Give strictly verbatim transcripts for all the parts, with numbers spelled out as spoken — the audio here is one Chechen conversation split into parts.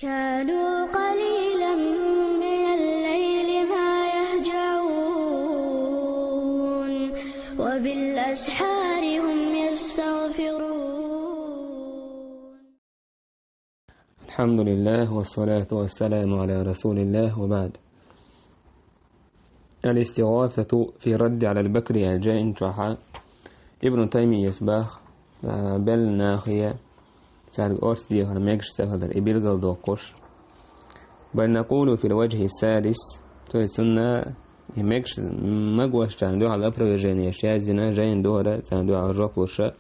كانوا قليلا من الليل ما يهجعون، وبالأسحار هم يستغفرون. الحمد لله والصلاة والسلام على رسول الله وبعد. الاستغاثة في الرد على البكرية جاء إن شاء Ибн Таймияс баха, а, бел нахе цаьрга орца дехар мегаш ца хилар, и билгал доккхуш. بل نقول في الوجه السادس, то есть цунна и мегаш магош царна дуьхьал опровержение еш яздина, жайна духьара царна дуьхьал жоп луша.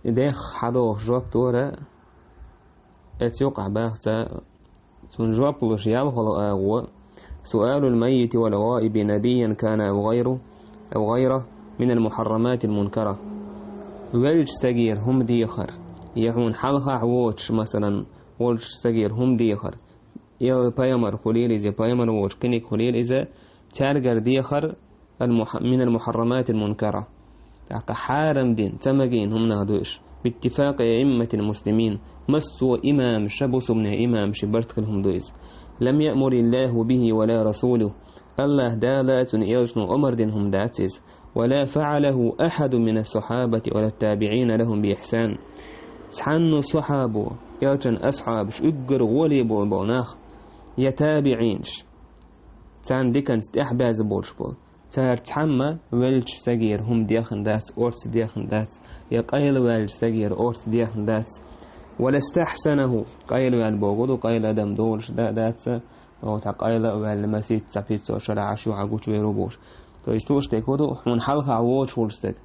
И дех хьадохуш жоп дора, эца юкъахь баха ца Цунна жоп луш ялхалгӀа агӀо: سؤال الميت والغائب نبيا كان أو غيره، أو غيره من المحرمات المنكرة. Веллачу стагера хӀума дехар, я хьуна хьалхахь воцуш, масалан, волчу стагера хӀума дехар, я пайхамар хуьлийла иза, я пайхамар воцуш кхиниг хуьлийла иза, цаьргара дехар, المح-، من المحرمات المنكرة. ТӀаккха хьарам дина, ца магийна хӀуманах ду уьш. باتفاق أئمة المسلمين. Массо а имамаша, бусалбанийн имамаша барт хилла хӀума ду иза. لم يأمر الله به ولا رسوله. АллахӀ Дала а, Цуьнан элчано а омра дина хӀума дац иза. ولا فعله أحد من الصحابة ولا التابعين لهم بإحسان. Цхьанна сахьабо, элчан асхьабаш, уггар гӀоле болу болу нах, я табиӀинаш, царна диканца тӀаьхьабаьзза болуш болу. Цара цхьамма веллачу стагера хӀума дехна дац, орца дехна дац, я къайлаваьллачу стагера орца дехна дац. ولا استحسنه, къайлаваьлла боху ду, къайладам долуш да-, дац, оцу къайла а ваьлла, масийтта цхьа пиццо шарахь Ӏаш юхьа гучувер ву бохуш. То есть лууш дерг хӀун ду, хьуна хьалха воцуш волу стаг.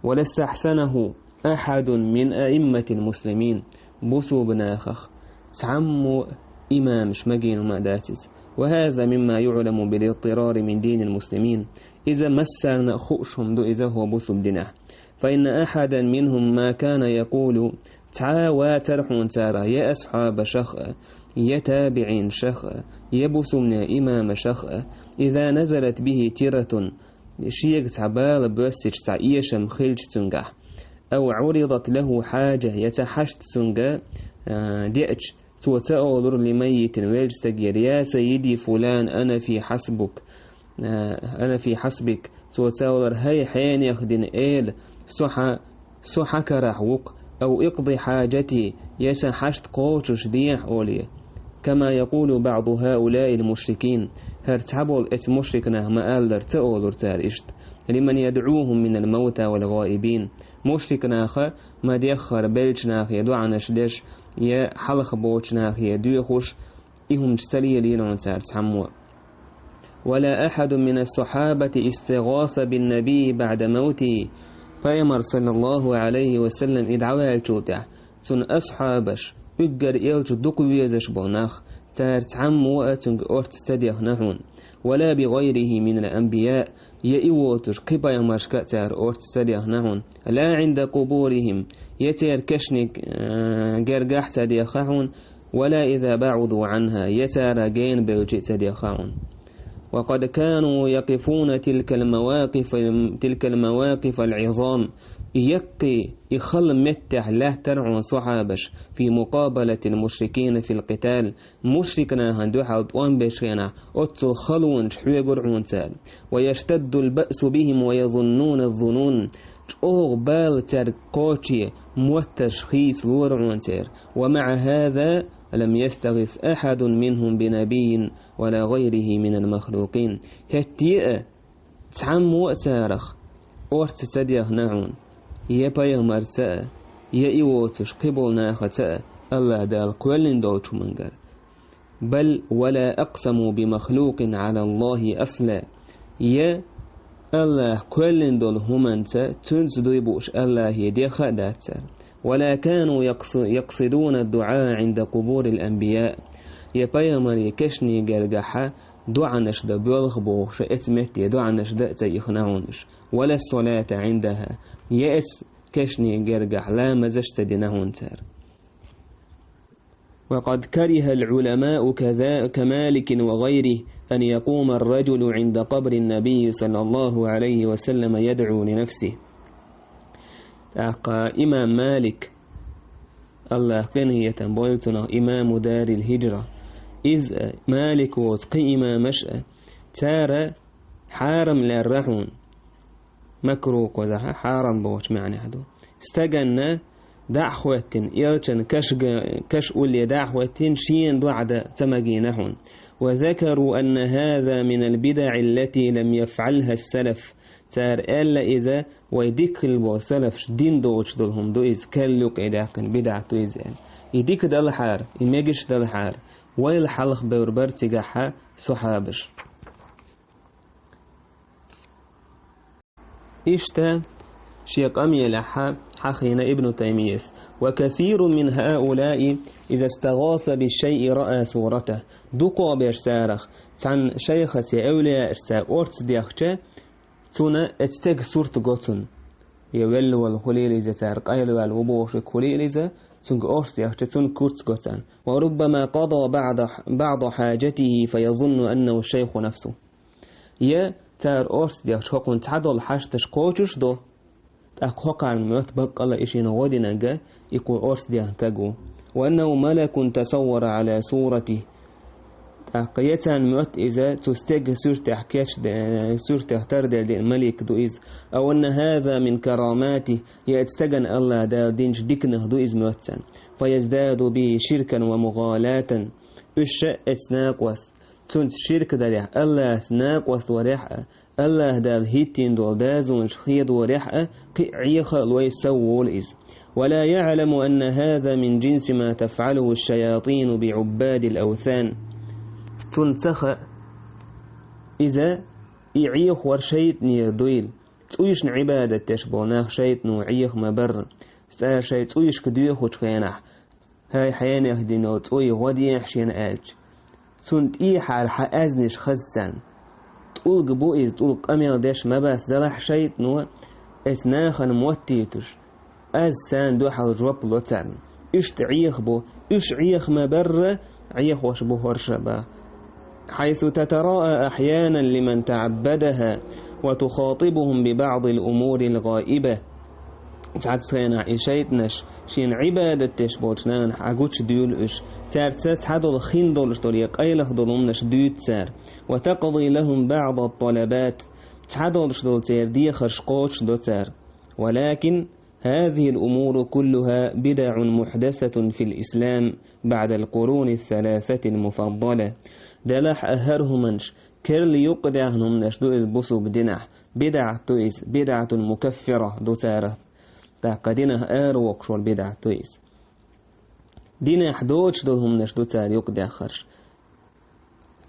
ولا استحسنه أحد من أئمة المسلمين. Бусалба нахах цхьаммо а имамаш магийна ма дац иза. وهذا مما يعلم بالاضطرار من دين المسلمين. Иза массарна а хууш хӀума ду иза хӀокху бусалба динехь. فإن أحدا منهم ما كان يقول, цхьа а вацара хьуна царах, я асхьабашах а, я табиӀинашах а, я бусалбанийн имамашах а, إذا نزلت به ترة, шега цхьа бала боьссича, цхьа эшам хилча цуьнгахь, أو عرضت له حاجة, я цхьа хьашт цуьнга, а, деача, цо ца олура لميت, веллачу стагера: يا سيدي فلان أنا في حصبك, а, أنا في حصبك. Цо ца олура: хӀай, хьенех дина эла, со хьан, со хьан карахь ву-кх, أو اقض حاجتي, я сан хьашт кхочушдехьа, олий. كما يقول بعض هؤلاء المشركين. ХӀара цхьаболу эца мушрик нах ма-аллара, ца олура цара иштта. لمن يدعوهم من الموتى والغائبين. Мушрик наха ма-деххара беллачу нахе доӀанаш деш, я хьалха боцучу нахе доьхуш, и хӀуманаш ца лелийна хьуна цара цхьаммо а. ولا أحد من الصحابة استغاث بالنبي بعد موته. Пайхамар, саллаллаху Ӏалайхи ва саллам, и дӀаваьллачул тӀаьхьа, цуьнан асхьабаш, уггар элча дукха везаш болу нах, цара цхьаммо а цуьнга орца ца дехна хьуна. ولا بغيره من الأنبياء, я и воцуш кхин пайхамаршка а цара орца ца дехна хьуна. لا عند قبورهم, я церан кешнийн, э, гергахь ца дехна хьуна, ولا إذا بعدوا عنها, я цара гена бевлча а ца дехна хьуна. وقد كانوا يقفون تلك المواقف، تلك المواقف العظام. Яккхий, и хала меттехь лаьттара хьуна сахьабаш, في مقابلة المشركين في القتال. Мушрик нахана дуьхьал тӀом бечу хенахь, оццул халонаш хьоьгура хьуна цара. ويشتد البأس بهم ويظنون الظنون. ЧӀогӀа бала цаьрга кхочуш, моттарш хийцалора хьуна церан. ومع هذا لم يستغث أحد منهم بنبي ولا غيره من المخلوقين. ХӀетте а цхьаммо а царах орца ца дехна хьуна, я пайхамарца а, я и воцуш кхин болу нахаца а, АллахӀ Дала кхоьллина долчу хӀумангара. بل ولا أقسموا بمخلوق على الله أصلا. Я АллахӀ кхоьллина долу хӀуманца, цуьнца дуй бууш АллахӀе дехна а дац цара. ولا كانوا يقص-، يقصدون الدعاء عند قبور الأنبياء. Я пайхамарийн кешнийн гергахьа доӀанаш дан боьлху бохуш, эца метте доӀанаш дан а ца ихна хьуна уьш. ولا الصلاة عندها. Я эца кешнийн гергахь ламазаш ца дина хьуна цара. وقد كره العلماء كذا-، كمالك وغيره أن يقوم الرجل عند قبر النبي صلى الله عليه وسلم يدعو لنفسه. ТӀаккха имам Малик, Аллах къинхетам бойла цунах, имаму дарил хиджра. Иза, Малик воцу кхин имамаш а, цара хьарам лаьрра хьуна. Макру кхузахь хьарам бохучу маьӀнехь ду. Стаганна дӀа а хӀоьттина, элчан каш га-, каш улле дӀа а хӀоьттина, шена дуӀа дан ца магийна хьуна. وذكروا أن هذا من البدع التي لم يفعلها السلف. Цара аьлла иза, вай дика хилла болу салафаш дина доцуш долу хӀума ду иза, керла юкъе даьккхина бидӀат ду иза аьлла. И дика далахьара, и мегаш далахьара, вайл хьалха бевр бара цигахь сахьабаш. Иштта шен къамелехь хьахийна Ибну Таймияс: وكثير من هؤلاء إذا استغاث بالشيء رأى صورته. Дукхо берш царах цхьана шайхаца я эвлияашца орца дехча, цунна эцу стеган сурт го цунна. Я велла волу хуьлийла иза, цара къайлаваьлла ву бохуш хуьлийла иза, цуьнга орца дехча, цунна курц го царна. وربما قضى بعض، بعض حاجته فيظن أنه الشيخ نفسه. Я цара орца дехча, хӀокхунна цхьадолу хьашташ кхочуш до, тӀаккха хӀокхарна моьтту баккъалла и шена гӀо динарг, и кху орца дехна стаг ву. وأنه ملك تصور على صورته. ТӀаккха я царна моьтту иза цу стеган суьртехь кечде-, суьртех тардер дина малик ду иза. أو أن هذا من كراماته, я эцу стагана Аллах Дала динчу диканах ду иза моьтту царна. فيزداد به شركا ومغالاة. Уьш ша эцу накъост. Цуьнца ширк дарехь, Аллахьца накъост варехь а, Аллах Дала хӀиттийна долу дазонаш хедорехь а, кхин а Ӏеха а лой сов волу иза. ولا يعلم أن هذا من جنس ما تفعله الشياطين بعباد الأوثان. Цунна ца хаьа, иза и Ӏехор шайтӀанера дуйла. ЦӀуйшна Ӏибадат деш болу нах шайтӀано Ӏеха ма-барра. Цара шайн цӀуйшка доьхучу хенахь, хӀай хьенех дина йолу цӀуй, гӀо дехьа шена аьлча, цунна тӀехьара хьан аьзнаш хаза царна. ТӀулг бу иза, тӀулг къамел деш ма бац, делахь шайтӀано эцу нахана моттуьйтуш, аз царна дуьхьал жоп ло царна. Иштта Ӏеха бу, уьш Ӏеха ма-барра, Ӏехош бу хӀорш а баха. حيث تتراءى أحيانا لمن تعبدها وتخاطبهم ببعض الأمور الغائبة. Цхьацца хенахь и шайтӀанаш шена Ӏибадат деш болчу нахана хьагучудуьйлу уьш. Цаьрца цхьадолу хин долуш долу я къайлаха долу хӀуманаш дуьйцу цара. وتقضي لهم بعض الطلبات. Цхьадолуш долу церан дехарш кхочушдо цара. ولكن هذه الأمور كلها بدع محدثة في الإسلام بعد القرون الثلاثة المفضلة. Делахь а хӀара хӀуманаш керла юкъадаьхна хӀуманаш ду иза бусулба динехь. БидӀат ду иза, бидӀатун мукаффира ду царах. ТӀаккха динах аравоккхуш волу бидӀат ду иза. Динехь доцуш долу хӀуманаш ду цара юкъадаьхнарш.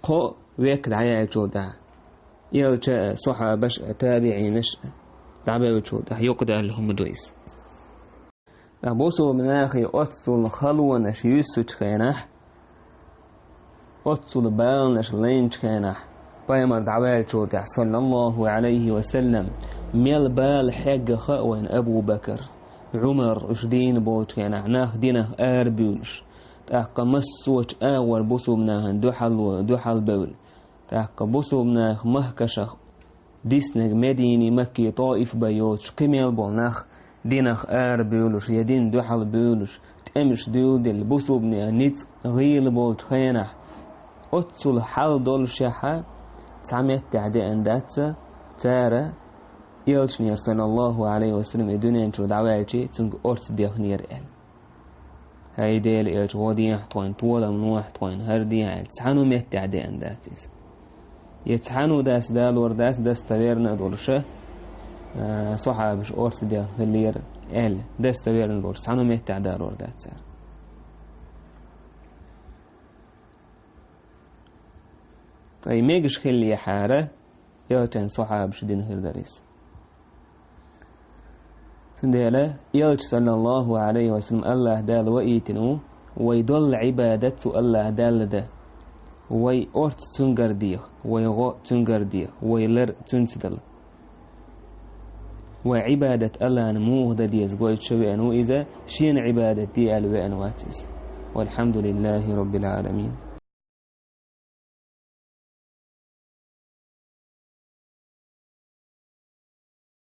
Кхо век дӀаяьллачул тӀаьхьа, элча а, сахьабаш а, табиӀинаш а дӀабевллачул тӀаьхьа юкъадаьлла хӀума ду иза. Ткъа бусулба нахе оццул халонаш юьссучу хенахь, оццул баланаш лайначу хенахь, пайхамар дӀаваьллачул тӀаьхьа, саллаллаху Ӏалайхи ва саллам, мел бала хьегна хаьа вайна Абу Бакар, Ӏумар, уьш дийна болчу хенахь, нах динах арабуьйлуш. ТӀаккха массочу агӀор бусулба нахана дуьхьал, дуьхьал бевлла. ТӀаккха бусулба нах махкашах диснарг, Медина, Макка, ТӀоиф бен йоцуш кхин мел болу нах динах арабуьйлуш я дина дуьхьал буьйлуш, тӀемаш дуьйладелла, бусулбанийн ницкъ гӀийла болчу хенахь, оццул хьал доллушехь а цхьа меттехь деана дац цара, элчанера, саллаллаху Ӏалайхи ва саллам, и дуьнен чу дӀаваьлча, цуьнга орца дехнера аьлла. ХӀай Делан элча, гӀо дехьа тхуна, толам лохьа тхуна, хӀара дехьа аьлла, цхьана а меттехь деана дац иза. Я цхьана а дац, далор дац, достоверно а долуш, а, сахьабаш орца дехна хиллера аьлла, достоверно а долуш, цхьана а меттехь далор дац цара. Ткъа и мегаш хиллехьара, элчан сахьабаш дина хир дара иза. Цундела элча, саллаллаху Ӏалайхи ва саллам, Аллах Дала ваийтина ву, вай долла Ӏибадат цу Аллах Далла дан, вай орца цуьнгара деха, вай гӀо цуьнгара деха, вай лар цуьнца дала. Вай Ӏибадат Аллахьна муха дан деза гойтуш веана ву иза, шена Ӏибадат де аьлла веана вац иза. Валхьамдулиллахи Роббил Ӏаламин.